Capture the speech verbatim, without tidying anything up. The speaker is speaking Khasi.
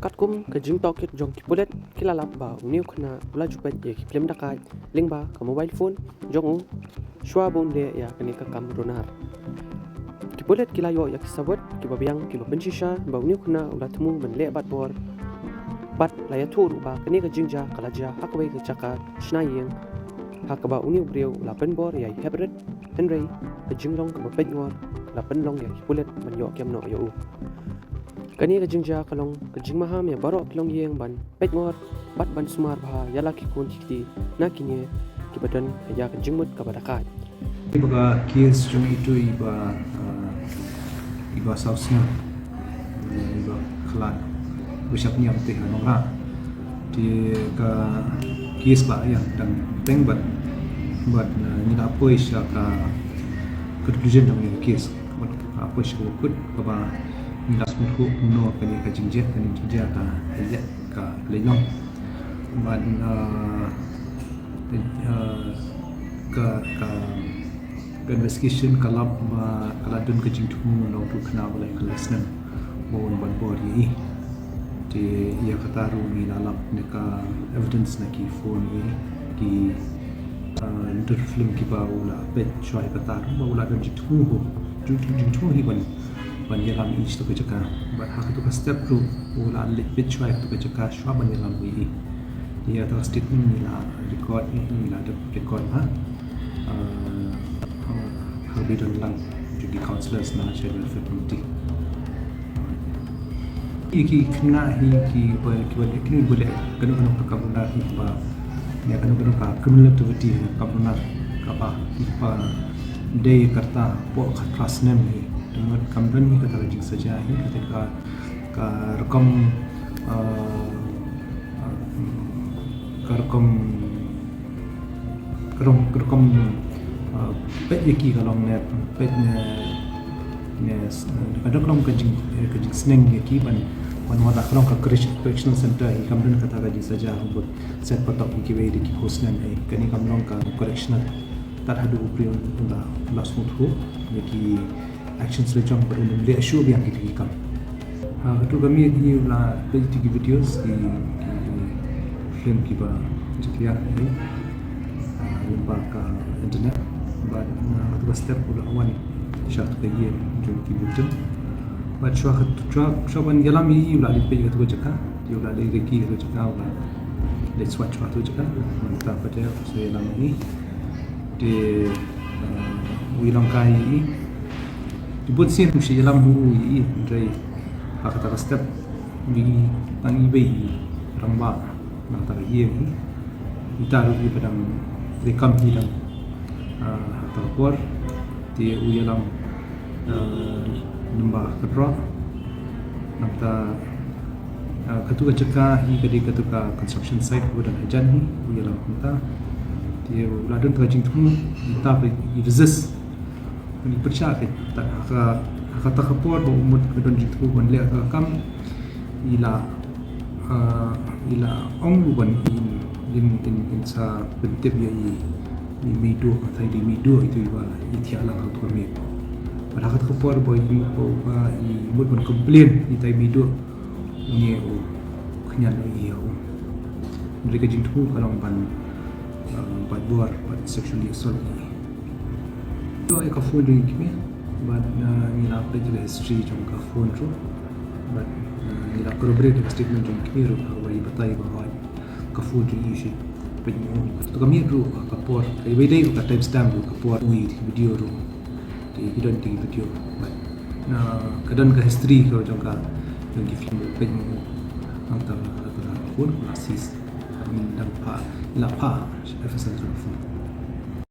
Katkum ka jingtohkit jong ki pulit, ki la lap ba une u khynnah u la ju peit ïa ki film dakaid lyngba ka mobile phone jong u, shuwa ba un leh ïa kane ka kam runar. Ki pulit ki la ïoh ïa ki sabut kiba biang kiba pynshisha ba une u khynnah u la thmu ban leh bad bor bad la ïathuh ruh ba kane ka jingjia ka la jia ha kawei ka jaka shna ïing, ha kaba une u briew u la pynbor ïa i hep rit, hynrei ka jinglong kaba peitngor la pynlong ïa ki pulit ban ïoh kem noh ïa u. Kane ka jingjia ka long ka jingmaham ïa baroh ki longïing ban peitngor bad ban sumar bha ïa la ki khun ki kti na kine kiba don ïa ka jingmut kaba dakaid. Ba ka case jong itu iba, ah, iba saw snem, iba khlad, iba shah pynïap te ha Nongrah. Te ka case ba ïa dang peng bad, bad, ah, ngi la poi sha ka conclusion jong ka case. Bad ka poi sha ka kut kaba ngi la sngewthuh kumno kane ka jingjia, kane jingjia ka leh, ka leh long. Bad, ah, ah, ka, ka, ka investigation ka lap ba ka la don ka jingthmu na utu u khynnah ba lai khyndai snem ba un bat bor ïa i. Te ïa kata ruh ngi la lap na ka evidence na ki phone ïa ki, ah, film kiba u la peit shuwa ïa kata ruh ba u la don jingthmu ho. Jing, jingthmu hi ban, ban ïalam ïa katu ka jaka. Bad ha katu ka step ruh u la leit peit shuwa ïa katu ka jaka shuwa ban ïalam ïa i. Ïa kata ka statement ngi la record, ngi la dep record ha, ah, ha, ha ka bynta lang jong ki councillors na Child Welfare Committee. Ki, ki khynnah hi kiba, kiba leh, kiba leh kano kano ka kam runar hi ba, ïa kano kano ka criminal activity ha ka kam runar kaba, kiba dei kata hapoh khatphra snem hi. Te mut kam don hi kata ka jingsaja hi, kata ka, ka rukom, ah, ah, ka rukom ka rukom, ka rukom, ah, peit ïa ki ka long ne, peit ne, ne, s-, ka dang long ka jing, ka jingsneng ïa ki ban, ban wanrah ka long ka correc-, correctional center hi kam don kata ka jingsaja ruh bad set patok ïa kiwei de ki khusneng ei. Kane kam long ka correctional. Tad haduh u briew u la, u la sngewthuh ïa ki actions la jong bad un leh shuh biang kito ki kam. Ha, katu ka miet hi u la peit kito ki videos, ki, ki film kiba jingkyrpad, eh, ha, lyngba ka internet. Bad na katu ka step u la wan sha katu ka ïing jong ki victim. Bad shuwa ka, shuwa, shuwa ban ïalam ïa i u la leit peit katu ka jaka, u la leit riki katu ka jaka, u la leit swat shuwa katu ka jaka. Mynta pat u sa ïalam ïa i. Te, eh, u ïalangkai ïa i. Te bun sien u shu ïalam u ïa i, hynrei ha kata ka step ngi tang i bei i rangbah na kata ka ïing hi. Ita ruh iba dang treikam hi dang, ah, ha kata ka por. Te u ïalam, ah, lyngba ka drok. Nangta, ah, katu ka jaka hi ka dei katu ka construction site kaba don hajan hi, u ïalam kumta. Te u la don ka jingthmu, ita ba i resist. Ban pyrshah ka, tad ha ka, ha kata ka por ba u mut ka don jingthmu ban leh ka kam, i la, ah, i la ong ruh ban in, in, in, in sa pyntip ïa i, i meiduh, kata i dei meiduh itu iba i thiah lang ha katu ka miet. Bad ha kata ka por ba i mut, ba, ba i mut ban complain ïa ita i meiduh, une u khñian ïa u. Hynrei ka jingthmu ka long ban, ah, bat bor, ban sexually assault ïa i. Ïoh ïa ka phone jong i kmie, bad, ah, ngi la peit ïa ka history jong ka phone ruh. Bad, ah, ngi la corroborate ïa ka statement jong i kmie ruh, ha kaba i batai ba hooid ka phone jong i u shu peit mo. Kato ka miet ruh, ha ka por, ka i ba i dei ruh ka timestamp ruh, ka por u ïoh ïa ki video ruh. Te ki don ïa ki video. Bad, ah, ka don ka history ka jong ka, jong ki film peit mo. Nangta ka, ka phone ka la seize. Ngi dang phah, ngi la phah F S L ka phone.